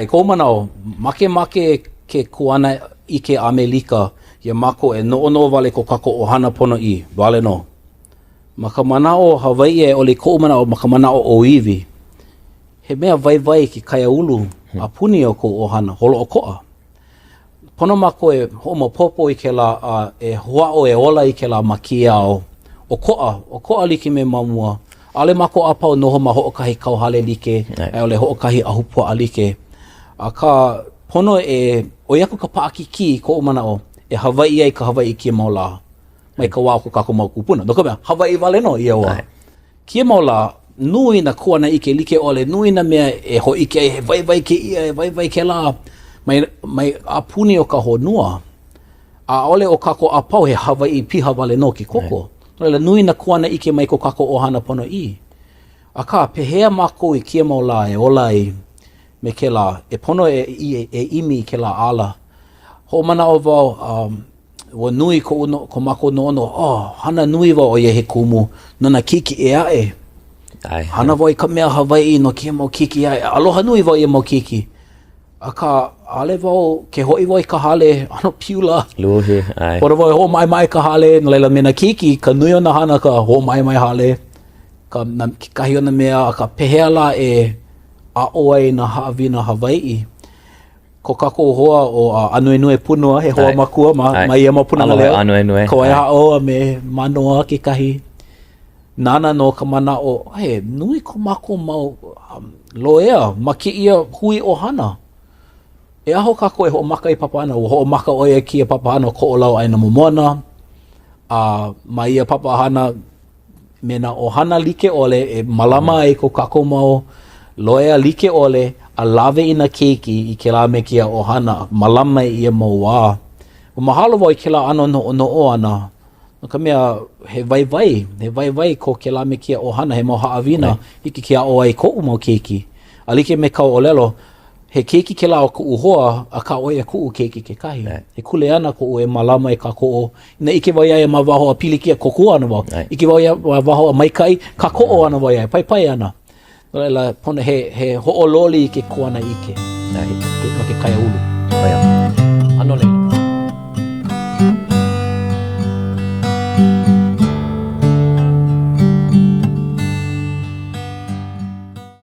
I koʻu manaʻo, makemake ke kuanaʻike ʻAmelika iā mākou e noʻonoʻo wale ko kākou ʻohana ponoʻī wale nō. Ma ka manaʻo Hawaiʻi a i ʻole koʻu manaʻo ma ka manaʻo ʻōiwi, he mea waiwai ke kaiāulu a puni o kou ʻohana holoʻokoʻa. Pono mākou e hoʻomaopopo i kēlā a e hoʻāʻo e ola i kēlā ma kēia ao ʻokoʻa, ʻokoʻa like me ma mua. ʻAʻole mākou a pau noho ma hoʻokahi kauhale like, a i ʻole hoʻokahi ahupuaʻa like. Akā, pono e ʻoi aku ka paʻakikī i koʻu manaʻo e Hawaiʻi ai ka Hawaiʻi i kēia mau lā mai ka wā o ko kākou mau kūpuna. No ka mea, Hawaiʻi wale nō ia wā. Kēia mau lā, nui nā kuanaʻike like ʻole, nui nā mea e hōʻike ai he waiwai kēia, he waiwai kēlā, mai, mai a puni o ka honua. ʻAʻole ʻo kākou a pau he Hawaiʻi piha wale nō ke koko. No laila, nui nā kuanaʻike mai ko kākou ʻohana ponoʻī. Akā, pehea mākou i kēia mau lā e ola ai me kēlā, e pono e, e, e ʻimi i kēlā ala. Hoʻomanaʻo wau, um, ua nui koʻu no, ko mākou noʻonoʻo, oh, hana nui wau ʻoiai he kumu no nā keiki ʻē aʻe. ʻAe. Hana wau i ka mea Hawaiʻi no kēia mau keiki ʻē aʻe. Aloha nui wau ia mau keiki. Akā, ʻaʻole wau, ke hoʻi wau i ka hale, ʻano piula. Luhi, ʻae. Pono wau e hoʻomaʻemaʻe ka hale, no laila me nā keiki, ka nui o nā hana ka hoʻomaʻemaʻe hale, ka, na, kekahi o nā mea, akā pehea lā e aʻo ai nā haʻawina Hawaiʻi. Ko kākou hoa ʻo Ānuenue Pūnoa, he hoa makua ma, ma ia mau Pūnana Leo. Ānuenue. Kawaiahaʻo a me Mānoa kekahi. Nāna nō ka manaʻo, he nui ko mākou mau um, loea ma kēia hui ʻohana. E aho kākou e hoʻomaka i papahana. Ua hoʻomaka ʻo ia i kēia papahana Koʻolau ʻĀina Momona. A ma ia papahana, me nā ʻohana like ʻole e mālama ai ko kākou mau loea like ʻole a lawe i nā keiki i kēlā me kēia ʻohana, mālama i ia mau wā. Ua mahalo wau i kēlā ʻano noʻonoʻo ʻana, no ka mea, he waiwai, he waiwai ko kēlā me kēia ʻohana, he mau haʻawina hiki ke aʻo ai koʻu mau keiki. A like me kāu ʻōlelo, He keiki kēlā o kuʻu hoa, akā ʻo ia kuʻu keiki kekahi. He kuleana koʻu e mālama e kākoʻo. Inā ʻike wau iā ia ma waho a pilikia, kōkua ana wau. ʻIke wau iā ma waho a maikaʻi, kākoʻo ana wau iā ia, paipai ana. No laila, pono he, he hoʻololi i ke kuanaʻike no ke kaiāulu. A no laila.